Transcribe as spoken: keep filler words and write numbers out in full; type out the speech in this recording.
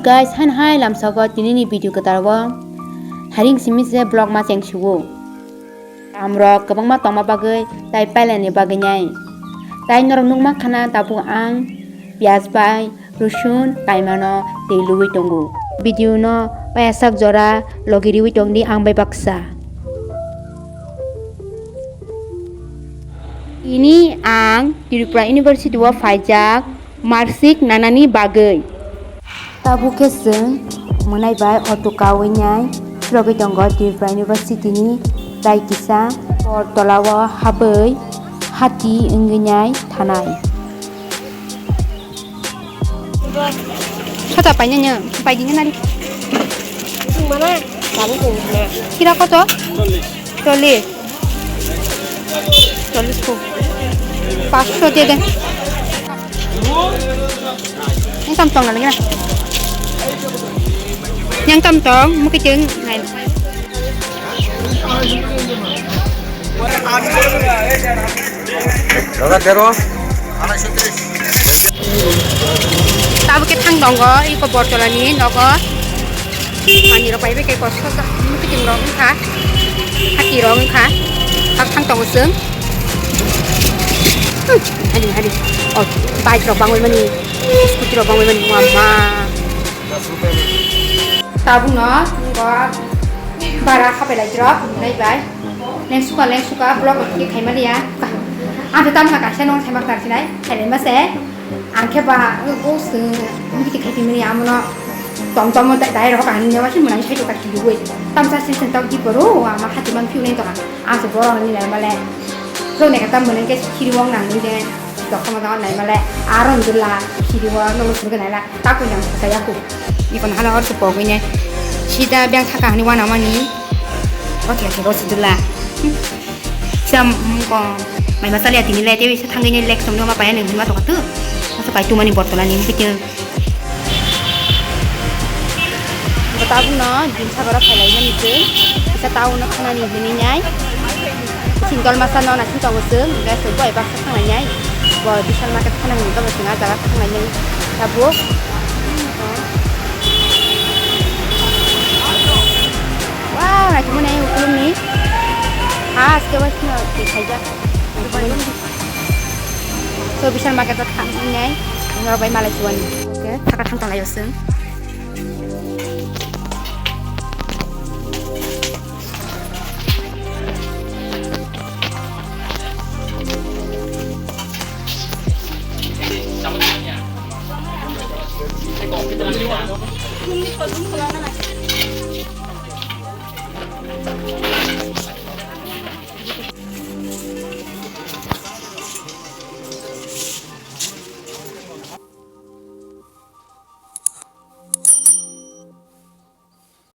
Guys, han hai lamsogo tinini video kwtaro haring simi se vlog ma cheng sugo. Amrok kwbangma tongma bagwi tai pailani bagwi nai. Tai norok nukma khana tabuk ang piyaj bai rusun kaimano tei luwi tongo. Video no payasak jora logi riwi tongdi ang bai baksa. Ini ang Tripura University o phaijak. Marsik nanani bagwi. Tabuk khe chwng mwnai bai auto kawi nai chwrogwi tongo Tripura University ni tai kisa bor tola o habwi hati wngwi nai thanai. Khata paina nyo, paidi nyo nari. Mana? Tabuk khe. Kira koto? Chollish. Chollish ko. Paanch sho de de. Yang tam tong lagi na. Yang tam tong, mukiteng. Dada, tero. Tabuk khe thang tongo, iko Bortolani nogo. Manwi rok bai bai khe kosto ta, kiting rok wngkha, hati rok wngkha, tak thang tongo chwng. Hmm, ani, ani. Oh, bike rok bangwi mani, scooty rok bangwi mani, wama. Tabuk no, nungo bara hapai lai rok, nai bai. Leng suka, leng suka, vlog rok khe khai mani ya. Ang tamo kaisa nong sai mak tar sinai, khai lai ma se. Ang khe ba, o, o, se, mui khe khai twi mani, amo no tom tom dai rok ang ni ma se mwnang sai to ka kiri wi. Tam sa sin sin tok di poro, ama hati man phiu nai to ka. Ang se boro ni nai ma le. So ne ka tam mwnang khe kiri wng nang ni de. Tok ma da nai ma le. Aro ndula kiri wng no suru nai la. Ta ko yang sa ya ko. Ni kon hala or se pogwi ne. Sida beng thaka ni wana mani. Oke, oke, oke, dula. Sam ko mai masali ati ni le tewi sa thangwi ni lek song ma paya ni ma to katu. Masa pai tu mani Bortolani mukiteng. Bo tabuk no jim sabara phailai mani twi. Isa town no khanani hini nai. Sing dol masa no na sing tongo chwng. Gas bo ai baksa thanglai nai. Bo Vishal market khanani to bo chwng a jaga thanglai nai. Tabuk. Wow, naithok mani ukulumni. Ha, aske bo sino twi khaijak. So, Vishal market o thang nai, norok bai malai suwani. Okay, thaka thang tong lai o chwng.